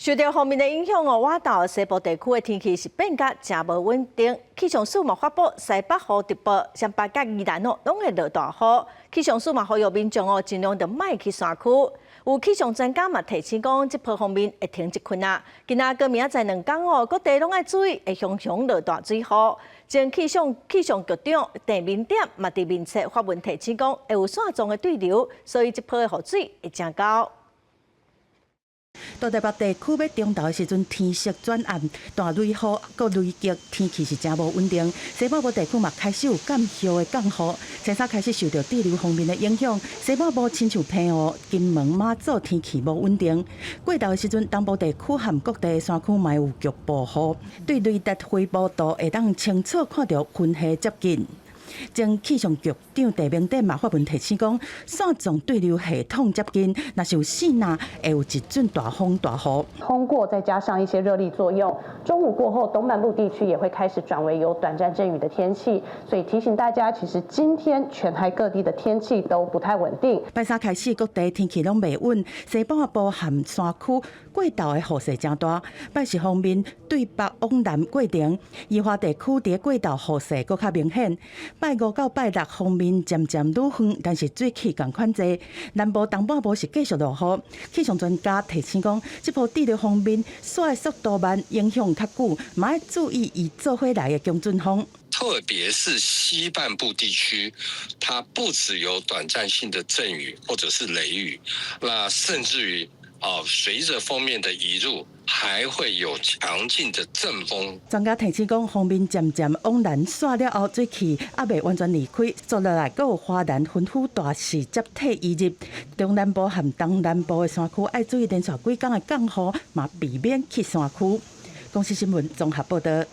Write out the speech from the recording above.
受著鋒面的影響哦，倚晝西部地區的天氣是變甲誠無穩定。氣象署嘛發布西北雨特報，雙北佮宜蘭哦，攏會落大雨。氣象署嘛呼籲民眾哦，盡量著莫去山區。有氣象專家嘛提醒講，這波鋒面會停一困啊。今仔閣明仔載2工哦，各地攏愛注意會雄雄落大水雨。前氣象局長鄭明典嘛佇面冊發文提醒講，會有線狀的對流，所以這波的雨水會誠厚。大台北地區欲中晝的時陣，天色轉暗，大雷雨、閣雷擊，天氣是誠無穩定。西半部地區嘛開始有間歇的降雨，星期三開始受著對流鋒面的影響，西半部親像澎湖、金門、馬祖天氣無穩定。過晝的時陣，東部地區和各地山區嘛有局部雨。對雷達回波圖會當清楚看著雲系接近。前氣象局長鄭明典嘛發文提醒講，線狀對流系統接近，若是有四若會有一陣大風大雨。通過再加上一些熱力作用，中午過後東半部地區也會開始轉為有短暫陣雨的天氣，所以提醒大家，其實今天全台各地的天氣都不太穩定。拜三開始，各地天氣攏袂穩，西半部和山區過晝的雨勢誠大。拜四鋒面對北往南過程，宜花地區佇過晝雨勢閣較明顯。拜五到拜六鋒面漸漸愈遠，但是水汽仝款濟。南部東半部是繼續落雨。氣象專家提醒講，這波對流鋒面徙的速度慢，影響較久，嘛愛注意伊做伙來的強陣風。特別是西半部地區，它不只有短暫性的陣雨或者是雷雨，那甚至於啊，隨着鋒面的移入，還會有強勁的陣風。專家提醒講，鋒面漸漸往南徙了後，水汽猶未完全離開，紲落來閣有華南雲雨大勢接替移入。中南部和東南部的山區愛注意連續幾工的降雨，嘛避免去山區。公視新聞綜合報導。